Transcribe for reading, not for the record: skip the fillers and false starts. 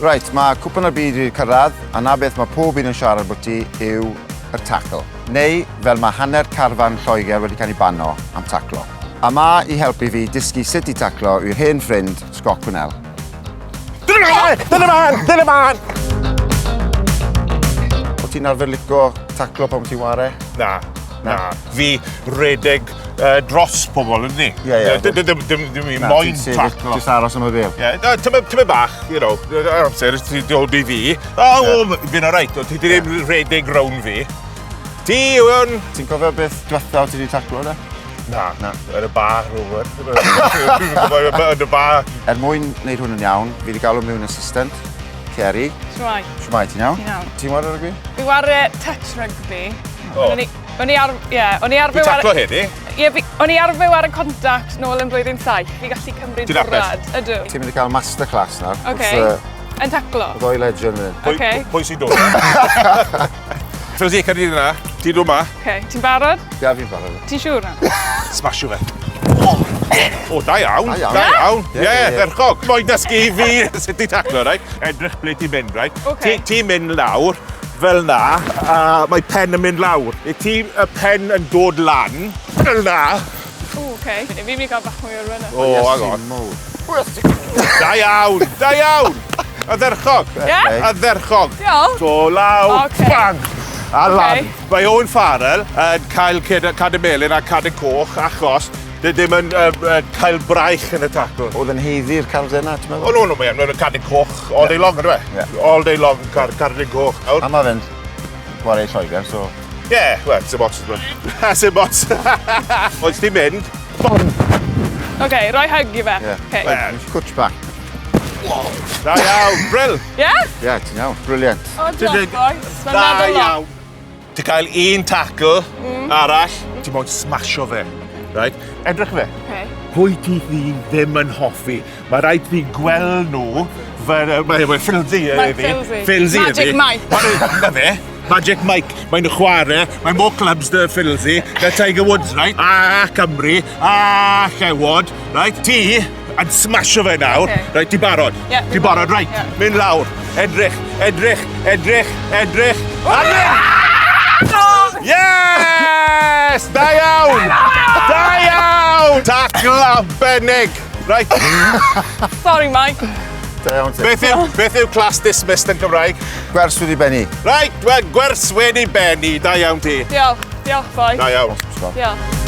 Reit, mae Cwpan y Byd wedi cyrraedd, a na beth mae pob un yn siarad bwti yw yr tackle. Neu, fel mae hanner carfan Lloegr wedi cael ei bano am taclo. A ma i helpu fi dysgu sut i taclo yw'r hen ffrind Scott Quinnell. Dyna man! Dyna man! Dyna man! O ti'n arfer lico taclo pan ti'n ware? Na. Na. Fi redeg uh, dros pobl, ydyn ni? Ie, ie. Dim, dim, dim i moyn taclo. Just aros am y bel. Ie, yeah, tyma bach, you know, ar amser, ti'n dod i fi. O, oh, fi'n alright, ti ddim redeg rown fi. Ti yw yn... Ti'n cofio beth diwetha o ti wedi taclo, da? Na, na. Yn y bar, rhywbeth. Yn y bar. Er mwyn wneud hwn yn iawn, fi wedi galw mewn assistant, Ceri. Shwmae. Shwmae, ti'n iawn? Ti'n iawn. Ti'n ware rygbi? Fi ware touch rugby. Oh. O'n i ar, ie, o'n i arfer... Ti'n taclo heddi? Ie, o'n i arfer ware contact nôl yn blwyddyn 7. Fi gallu cymryd bwrad. Ydw. Ti'n mynd i cael masterclass nawr. Oce. Yn taclo? Y ddoi legend fan hyn. Oce. Pwy sy'n dod? Filzy, cer di yna. Ti'n dod ma. Oce, ti'n barod? Ie, fi'n barod. Ti'n siŵr na? Smasho fe. O, da iawn. Da iawn. Da iawn. Ie, Ie, dderchog. Moyn dysgu i fi sut i taclo, right? Edrych ble ti'n mynd, right? Oce. Ti'n mynd lawr, fel na, a mae pen yn mynd lawr. I ti y pen yn dod lan, fel na. O, oce. Fi'n mynd i gael bach mwy o run. O, hang on. Da iawn, da iawn. Ardderchog. Ie? Ardderchog. Diolch. So lawr, Ocê. bang! A lan. Ocê. Mae Owen Farrell yn cael cerdyn melyn a cerdyn coch achos dy ddim yn uh, uh, cael braich yn y tacl. Oedd yn haeddu'r carden na, ti'n O, meddwl? no, no, mae'n mae'n cerdyn coch all day long, ydw e? Ie. All day long, cerdyn coch. A mae fe'n chwarae i Lloegr, so... Ie, yeah, wel, sim ots. Sim ots. Oes ti'n mynd? Oce, roi hug i fe. Ie. Oce. Wel. Cwtch bach. Da iawn, brill. Ie? Ie, ti'n iawn. Brilliant. O, diolch, boys. Mae'n Da meddwl lot. iawn. Ti'n cael un tackle arall, ti'n moyn smasho fe. Right? Edrych fe. Oce. Pwy ti ddim yn hoffi? Mae rhaid fi gweld nhw fel... Mae mae Filzy Mae fi. Filzy. Filzy Magic fi. Mike. Na fe. Magic Mike. Mae'n chwarae. Mae more clubs na Filzy. Na Tiger Woods, right? A Cymru. A Llewod. Right? Ti yn smasho fe nawr. Ocê. Right, ti barod? Ie, Ti barod, right. Ie. Mynd lawr. Edrych, edrych, edrych, edrych. A mynd! Yes! Da iawn! Da iawn! Tackle arbennig! Right, Sorry, Mike. Da iawn ti. beth yw class dismissed yn Gymraeg? Gwers wedi bennu. Right, wel, gwers wedi bennu. Da iawn ti. Diolch. Diolch, boys. Da iawn. Scott. Diolch.